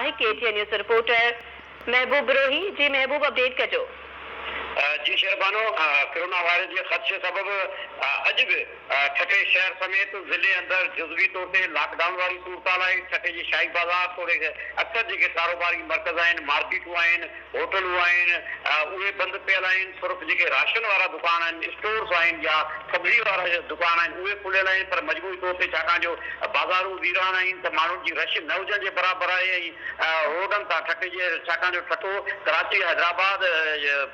آهي K T N news reporter Mehboob Brohi جي محبوب update ڪجو. جي شهربانو ڪرونا وائرس جي خدشي سبب اڄ به ٺٽي شهر سميت ضلعي اندر جزوي طور تي لاڪ ڊائون واري صورتحال آهي ٺٽي جي شاهي بازار توڙي اڪثر جيڪي ڪاروباري مرڪز آهن مارڪيٽون آهن هوٽلون آهن اهي بند پيل آهن صرف جيڪي راشن وارا دڪان آهن اسٽورز آهن يا سبزي وارا دڪان آهن اهي کليل آهن پر مجموعي طور تي ڇاڪاڻ جو بازارون ويران آهن ته ماڻهن جي رش نه هجڻ جي برابر آهي ۽ روڊن تان ٺٽي جي ڇاڪاڻ جو ٺٽو ڪراچي حيدرآباد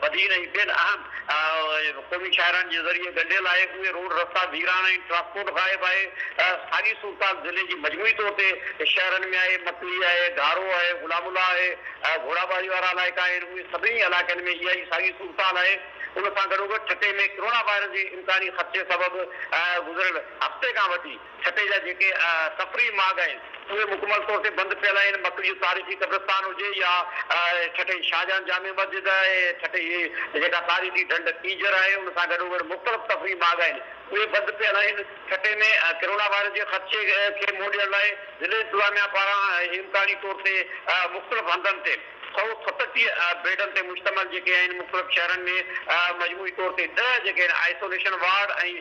بدين ۽ ٻين اهم قومي شاهراهن جي ذريعي ڳنڍيل آهي اهي روڊ رستا ويران آهن ٽرانسپورٽ غائب آهي ساڳي صورتحال ضلعي جي مجموعي طور تي شهرن ۾ آهي مڪلي آهي گهارو آهي غلام الله آهي گهوڙاٻاري وارا علائقا آهن، اهي سڀني علائقن ۾ اها ئي ساڳي صورتحال آهي. ان سان گڏوگڏ ٺٽي ۾ ڪرونا وائرس جي امڪاني خدشي سبب گذريل هفتي کان وٺي ٺٽي جا جيڪي تفريحي ماڳ آهن، اهي مڪمل طور تي بند پيل آهن. مڪلي جو تاريخي قبرستان هجي يا ٺٽي جي شاهجهان جامع مسجد آهي، ٺٽي جي جيڪا تاريخي ڍنڍ ڪينجهر آهي، ان سان گڏوگڏ مختلف تفريحي ماڳ آهن، اهي بند پيل آهن. ٺٽي ۾ ڪرونا وائرس جي خدشي کي منهن ڏيڻ لاء ضلعي انتظاميا پاران امڪاني طور تي مختلف هنڌن تي 137 بيڊن تي مشتمل جيڪي آهن مختلف شهرن ۾ مجموعي طور تي ڏهه جيڪي آهن آئسوليشن وارڊ ۽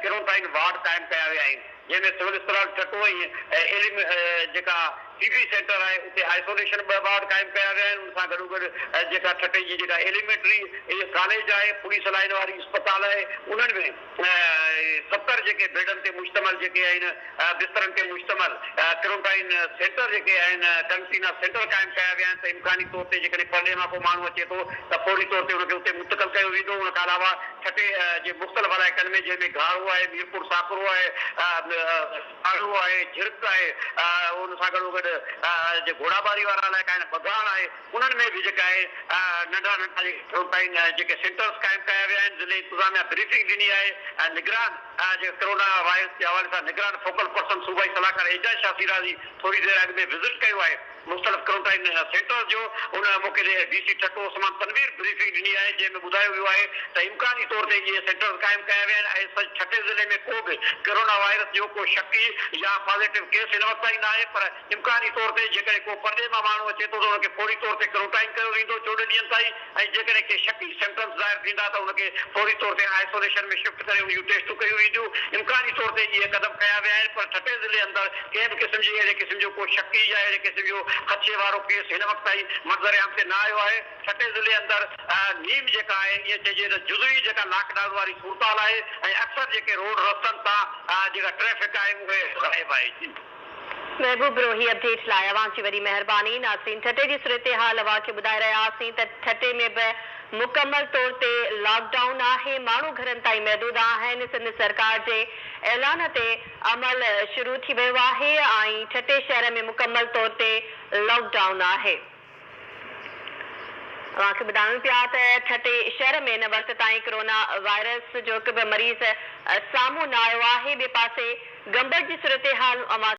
ڪرونٽائن وارڊ قائم ڪيا ويا آهن جنهن ۾ سول اسپتال ٺٽو ۽ ايلم جيڪا ٽي بي سينٽر آهي اتي آئسوليشن ٻه وارڊ قائم ڪيا ويا آهن ان سان گڏوگڏ جيڪا ٺٽي جي جيڪا ايليمينٽري ڪاليج آهي پوليس لائين واري اسپتال آهي انهن ۾ 70 جيڪي بيڊن تي مشتمل جيڪي آهن بسترن تي مشتمل ڪرونٽائن سينٽر جيڪي آهن قرنطينه سينٽر قائم ڪيا ويا آهن ته امڪاني طور تي جيڪڏهن پرڏيهه مان ڪو ماڻهو اچي ٿو ته فوري طور تي ان کي اتي منتقل ڪيو ويندو ان کان علاوه ٺٽي جي مختلف علائقن ۾ جنهن ۾ گهارو آهي ميرپور ساڪرو آهي ڪارو آهي جھرڪ آهي ان سان گڏوگڏ جي گهوڙاٻاري وارا علائقا آهن ٻگهاڻ آهي انهن ۾ به جيڪا آهي ننڍا ننڍا جيڪي ڪرونٽائن جيڪي سينٽرز قائم ڪيا ويا آهن ضلعي انتظاميا بريفنگ ڏني آهي ۽ نگران جيڪا ڪرونا وائرس جي حوالي سان نگران فوڪل پرسن صوبائي صلاحڪار اعجاز شاهه شيرازي ٿوري دير اڳ ۾ وزٽ ڪيو آهي مختلف ڪرونٽائن سينٽرز جو ان موقعي تي D C Thatta Usman Tanveer briefing ڏني آهي جنهن ۾ ٻڌايو ويو آهي ته امڪاني طور تي اهي سينٽرز قائم ڪيا ويا آهن ۽ سچ ٺٽي ضلعي ۾ ڪو به ڪرونا وائرس جو ڪو شڪي يا پازيٽو ڪيس هن وقت تائين ناهي پر امڪاني طور تي جيڪڏهن ڪو پرڏيهه مان ماڻهو اچي ٿو ته ان کي فوري طور تي ڪرونٽائن ڪيو ويندو 14 ڏينهن تائين ۽ جيڪڏهن ڪي شڪي سمپٽمز ظاهر ٿيندا ته ان کي فوري طور تي آئسوليشن ۾ شفٽ ڪري ان جون ٽيسٽون ڪيون وينديون. امڪاني طور تي اهي قدم کنيا ويا آهن پر ٺٽي ضلعي اندر ڪنهن به قسم جي اهڙي قسم جو ڪو شڪي يا اهڙي قسم جو خدشي وارو ڪيس هن وقت تائين منظر عام تي نه آيو آهي. ٺٽي ضلعي اندر نيم جيڪا آهي ائين چئجي ته جزوي جيڪا لاڪ ڊائون واري صورتحال آهي ۽ اڪثر جيڪي روڊ رستن تان جيڪا ٽريفڪ آهي اهي غائب آهي. جي. محبوب روهي اپڊيٽ لاء اوهان جي وڏي مهرباني ناظرين ٺٽي جي صورتحال اوهان کي ٻڌائي رهيا هئاسين ته ٺٽي ۾ به مڪمل طور تي لاڪ ڊائون آهي ماڻهو گهرن تائين محدود آهن سنڌ سرڪار جي اعلان تي عمل شروع ٿي ويو آهي ۽ ٺٽي شهر ۾ مڪمل طور تي لاڪ ڊائون آهي. اوهان کي ٻڌايون پيا ته ٺٽي شهر ۾ هن وقت تائين ڪرونا وائرس جو هڪ به مريض سامهون نه آيو آهي ٻئي پاسي گمبٽ جي صورتحال اوهان.